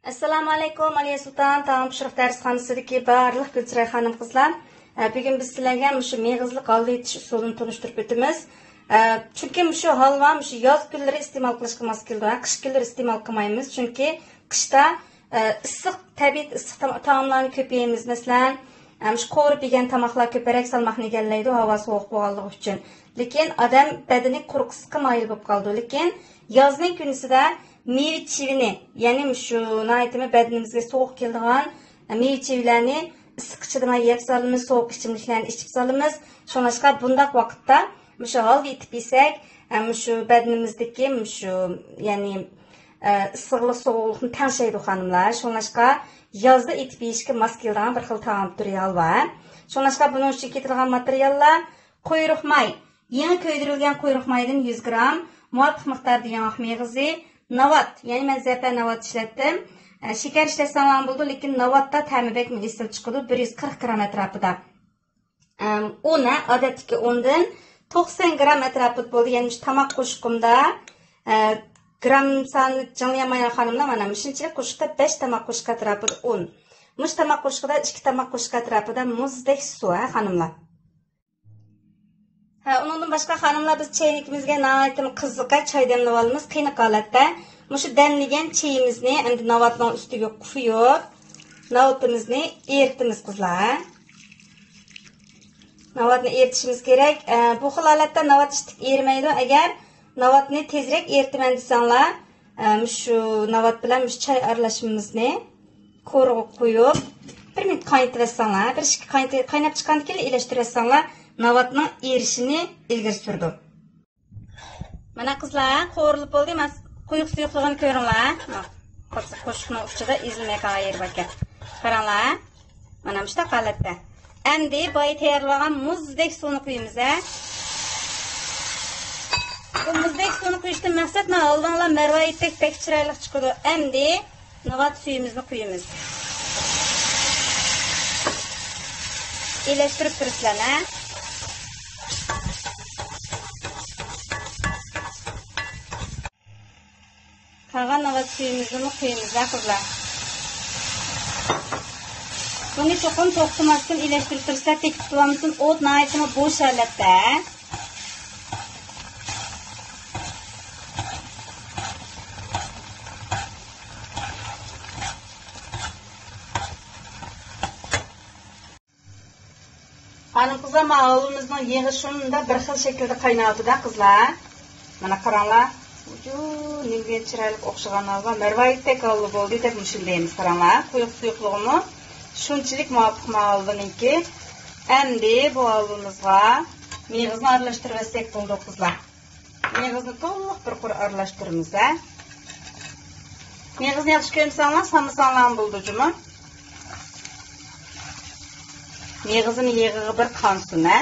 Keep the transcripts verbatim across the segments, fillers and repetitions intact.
ئەسسالامۇئەلەيكۇم، ئالىيە سۇلتان تائام پىشۇرۇق دەرسخانىسىدىكى بارلىق گۈلچىراي خانىم-قىزلار. ئە، بۈگۈن بىز سىلەرگە مۇشۇ مېغىزلىق ھالۋا ئېتىش ئۇسۇلىنى تونۇشتۇرۇپ ئۆتىمىز. ئە، چۈنكى مۇشۇ ھالۋا مۇشۇ ياز كۈنلىرى ئىستېمال قىلىشقا ماس كېلىدۇ. ھە، قىش كۈنلىرى ئىستېمال قىلمايمىز، چۈنكى قىشتا، ئە، ئىسسىق، تەبىئىي ئىسسىق تام-، تائاملارنى كۆپ يەيمىز. مەسىلەن، ئە، مۇشۇ قورۇپ يېگەن تاماقلار كۆپرەك سالماقنى ئىگىلەيدۇ، ھاۋا سوغۇق بولغانلىقى ئۈچۈن. لېكىن ئادەم بەدىنى قۇرۇقسىزلىققا مايىل بولۇپ قالىدۇ. لېكىن يازنىڭ كۈنىسىدە مېۋە چىۋىنى، يەنى مۇشۇ ناھايىتىمۇ بەدىنىمىزگە سوغۇق كېلىدىغان مېۋە چىۋىلەرنى ئىسسىققا چىدىماي يەپ سالىمىز، سوغۇق ئىچىملىكلەرنى ئىچىپ سالىمىز. شۇڭلاشقا بۇنداق ۋاقىتتا مۇشۇ ھالۋا ئېتىپ يېسەك، مۇشۇ بەدىنىمىزدىكى مۇشۇ، يەنى، ئىسسىقلىق سوغۇقلۇقنى تەڭشەيدۇ خانىملار. شۇڭلاشقا يازدا ئېتىپ يېيىشكە ماس كېلىدىغان بىر خىل تائام تۈرى ھالۋا. شۇڭلاشقا بۇنىڭ ئۈچۈن كېتىدىغان ماتېرىياللار: قۇيرۇق ماي، يېڭى كۆيدۈرۈلگەن قۇيرۇق مايدىن يۈز گرام، مۇۋاپىق مىقداردا ياڭاق مېغىزى، ناۋات، يەنى مەن زەپەر ناۋات ئىشلەتتىم. ئە، شېكەر ئىشلەتسەڭلارمۇ بولىدۇ، لېكىن ناۋاتتا تەمى بەكمۇ ئېسىل چىقىدۇ، بىر يۈز قىرىق گرام ئەتراپىدا. ئەم، ئۇن، ھە، ئادەتتىكى ئۇندىن توقسان گرام ئەتراپىدا بولدى، يەنى مۇشۇ تاماق قوشۇقۇمدا، ئە، گرام سانىنى جىڭلىيالمايدىغان خانىملار مانا مۇشۇنچىلىك قوشۇقتا بەش تاماق قوشۇق ئەتراپىدا ئۇن، مۇشۇ تاماق قوشۇقىدا ئىككى تاماق قوشۇق ئەتراپىدا مۇزدەك سۇ، ھە، خانىملار. ھە، ئۇنىڭدىن باشقا خانىملار، بىز چەينىكىمىزگە ناھايىتىمۇ قىزىق چاي دەملىۋالىمىز، قېنىق ھالەتتە. مۇشۇ دەملىگەن چېيىمىزنى ئەمدى ناۋاتنىڭ ئۈستىگە قۇيۇپ، ناۋىتىمىزنى ئېرىتىمىز، قىزلار. ناۋاتنى ئېرىتىشىمىز كېرەك. ئە، بۇ خىل ھالەتتە ناۋات ئىتتىك ئېرىمەيدۇ. ئەگەر ناۋاتنى تېزرەك ئېرىتىمەن دېسەڭلار، ئە، مۇشۇ ناۋات بىلەن مۇشۇ چاي ئارىلاشمىمىزنى كورىغا قۇيۇپ، بىر مىنۇت قاينىتىۋەتسەڭلار، بىر ئىككى قاينىتى-، قايناپ چىققاندىن كېيىن ئېلەشتۈرۈۋەتسەڭلار، ناۋاتنىڭ ئېرىشىنى ئىلگىرى سۈرىدۇ. مانا قىزلار، قورۇلۇپ بولدى. ماس-، قويۇق سۇيۇقلۇقىنى كۆرۈڭلار. ما-، قوش-، قوشۇقنىڭ ئۇچىدا ئېزىلمەي قالغان يېرى باركەن. قاراڭلار. مانا مۇشۇنداق ھالەتتە. ئەمدى بايا تەييارلىغان مۇزدەك سۇنى قۇيىمىز، ھە. بۇ مۇزدەك سۇنى قۇيۇشتىن مەقسەت، مانا ھالۋاڭلار مەرۋايىتتەك بەك چىرايلىق چىقىدۇ. ئەمدى ناۋات سۈيىمىزنى قۇيىمىز. ئېلەشتۈرۈپ تۇرۇسىلەر، ھە. قالغان ناۋات سۈيىمىزنىمۇ قۇيىمىز، ھە، قىزلار. بۇنى چوقۇم توختىماستىن ئېلەشتۈرۈپ تۇرۇسىلەر، تېگىپ تۇتۇۋالمىسۇن، ئوت ناھايىتىمۇ بوش ھالەتتە. خانىم قىزلار، مانا ھالۋىمىزنىڭ يېغى شۇنداق بىر خىل شەكىلدە قايناۋاتىدۇ، قىزلار. مانا قاراڭلار. ۋۇجۇ، نېمىگە چىرايلىق ئوخشىغان ھالۋا، مەرۋايىتتەك ھالۋا بولدى دەپ مۇشۇنى دەيمىز، قاراڭلار. قويۇق سۇيۇقلۇقىمۇ شۇنچىلىك مۇۋاپىق مانا ھالۋىنىڭكى. ئەمدى بۇ ھالۋىمىزغا مېغىزنى ئارىلاشتۇرۇۋەتسەك بولدى، قىزلار. مېغىزنى تولۇق بىر قۇر ئارىلاشتۇرىمىز، ھە. مېغىزنى ياخشى كۆرمىسەڭلار، سالمىساڭلارمۇ بولىدۇ جۇمۇ. مېغىزنى يېغىغا بىر قانسۇن، ھە.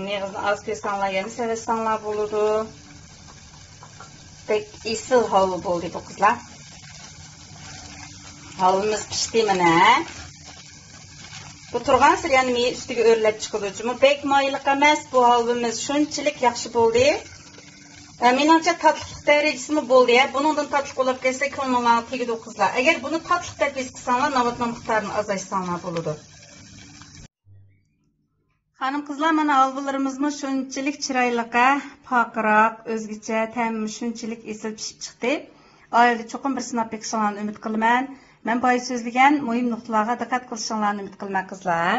مېغىزنى ئاز كۆرسەڭلار، يەنە سېلىشساڭلار بولىدۇ. بەك ئېسىل ھالۋا بولدى بۇ، قىزلار. ھالۋىمىز پىشتى مانا. بۇ تۇرغانسېرى يەنە مېۋە ئۈستىگە ئۆرلەپ چىقىدۇ. جۇمۇ بەك مايلىق ئەمەس، بۇ ھالۋىمىز شۇنچىلىك ياخشى بولدى. ۋە مېنىڭچە تاتلىقلىق دەرىجىسىمۇ بولدى. ھە، بۇنىڭدىن تاتلىق بولاپ كەتسە كۆڭلۈڭلارغا تېگىدۇ، قىزلار. ئەگەر بۇنى تاتلىق دەپ ھېس قىلساڭلار، ناۋاتنىڭ مىقدارىنى ئازايتساڭلار بولىدۇ. خانىم قىزلار، مانا ھالۋىلىرىمىزمۇ شۇنچىلىك چىرايلىق، ھە، پارقىراق، ئۆزگىچە، تەمىمۇ شۇنچىلىك ئېسىل پىشىپ چىقتى. ئائىلىدە چوقۇم بىر سىناپ بېقىشىڭلارنى ئۈمىد قىلىمەن. مەن بايا سۆزلىگەن مۇھىم نۇقتىلارغا دىققەت قىلىشىڭلارنى ئۈمىد قىلىمەن، قىزلار.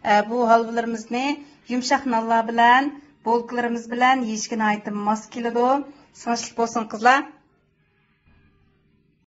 ئە، بۇ ھالۋىلىرىمىزنى يۇمشاق نانلار بىلەن، بولكىلىرىمىز بىلەن يېيىشكە ناھايىتى ماس كېلىدۇ. سىڭىشلىك بولسۇن، قىزلار.